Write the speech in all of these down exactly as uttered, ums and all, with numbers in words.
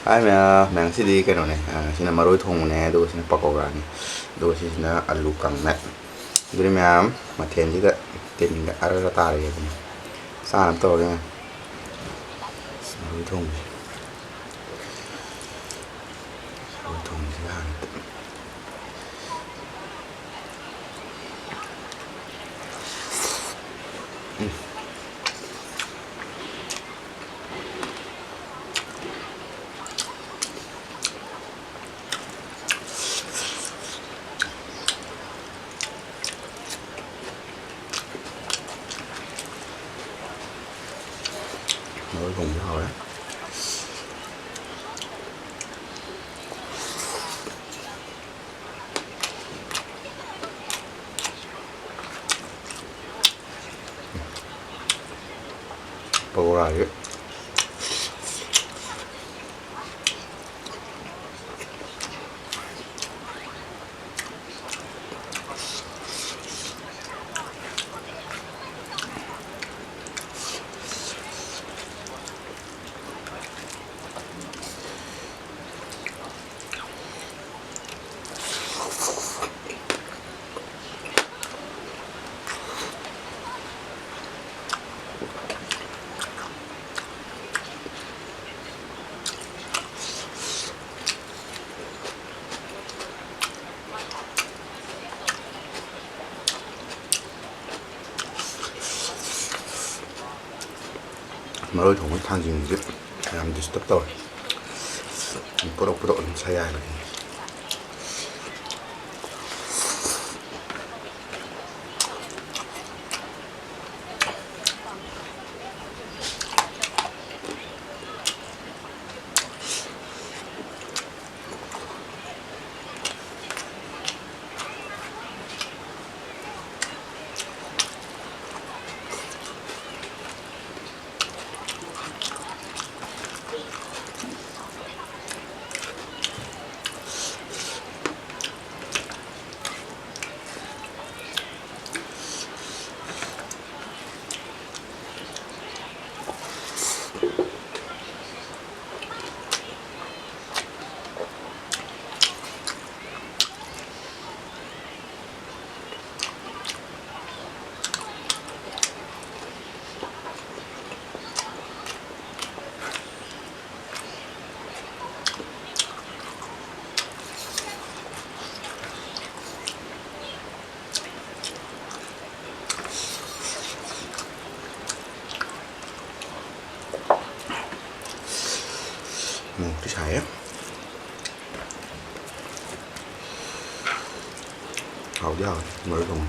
ꯍꯥꯏ ꯃꯌꯥꯝ, ꯃꯌꯥꯝ, ꯉꯁꯤꯗꯤ ꯀꯩꯅꯣꯅꯦ, ꯑ, ꯁꯤꯅ ꯃꯔꯣꯏ ꯊꯣꯡꯕꯅꯦ, ꯑꯗꯨꯒ ꯁꯤꯅ ꯄꯀꯧꯔꯥꯅꯤ, ꯑꯗꯨꯒ ꯁꯤꯁꯤꯅ ꯑꯂꯨ ꯀꯪꯃꯦꯠ꯫ ꯑꯗꯨꯗꯤ ꯃꯌꯥꯝ, ꯃꯊꯦꯜꯁꯤꯗ ꯇꯤꯟꯒ ꯑꯔ ꯑꯔ ꯇꯥꯔꯒꯦ ꯑꯗꯨꯅꯤ꯫ ꯆꯥꯅꯕ ꯇꯧꯔꯒꯦ ꯃꯌꯥꯝ꯫ ꯃꯔꯣꯏ ꯊꯣꯡꯕꯁꯦ꯫ ꯃꯔꯣꯏ ꯊꯣꯡꯕꯁꯤꯒ ꯍꯥꯟꯅ ꯃꯔꯣꯏ ꯊꯣꯡꯕꯁꯦ ꯍꯥꯎꯔꯦ꯫ ꯄꯀꯧꯔꯥꯁꯦ꯫ ꯃꯔꯣꯏ ꯊꯣꯡꯕꯒꯤ ꯊꯥꯡꯖꯤꯡꯁꯦ ꯌꯥꯝ disturb ꯇꯧꯔꯦ꯫ ꯄꯨꯔꯛ ꯄꯨꯔꯛ ꯑꯗꯨꯝ ꯁꯌꯥꯏꯕꯅꯤ꯫ ꯎꯝ, ꯊꯤ ꯁꯥꯏꯌꯦ꯫ ꯍꯥꯎꯗꯤ ꯍꯥꯎꯋꯦ ꯃꯔꯣꯏ ꯊꯣꯡꯕ꯫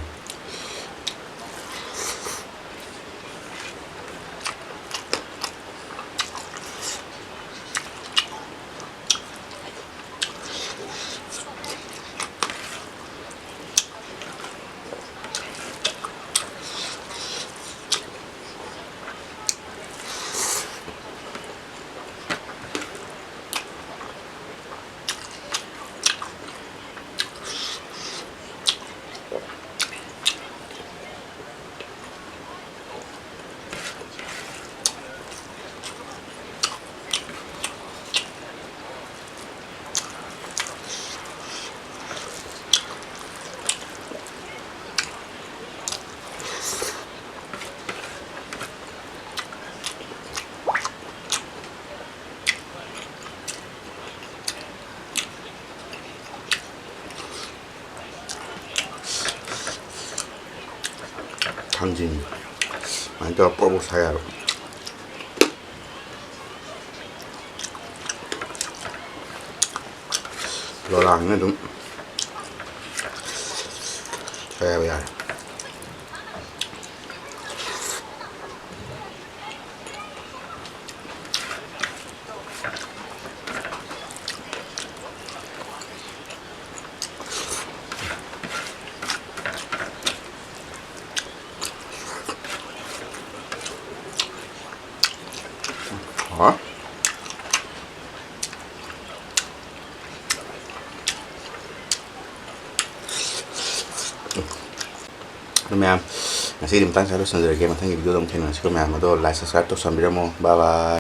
ꯊꯥꯡꯖꯤꯡ ꯁꯨꯃꯥꯏꯅ ꯇꯧꯔꯒ ꯄ꯭ꯔꯣꯛ ꯄ꯭ꯔꯣꯛ ꯁꯥ ꯌꯥꯕ꯫ ꯂꯣꯂꯥꯡꯅ ꯑꯗꯨꯝ ꯁꯥ ꯌꯥꯕ ꯌꯥꯔꯦ꯫ ꯍꯥꯎꯔꯦ꯫ ꯑꯗꯨ ꯃꯌꯥꯝ, ꯉꯁꯤꯒꯤꯗꯤ ꯃꯇꯥꯡ ꯁ꯭ꯋꯥꯏꯗ ꯂꯣꯏꯁꯤꯟꯖꯔꯒꯦ꯫ ꯃꯊꯪꯒꯤ video ꯗ ꯑꯃꯨꯛ ꯊꯦꯡꯅꯔꯁꯤꯀꯣ ꯃꯌꯥꯝ꯫ ꯑꯗꯣ like, subscribe ꯇꯧꯁꯟꯕꯤꯔꯝꯃꯣ꯫ Bye bye꯫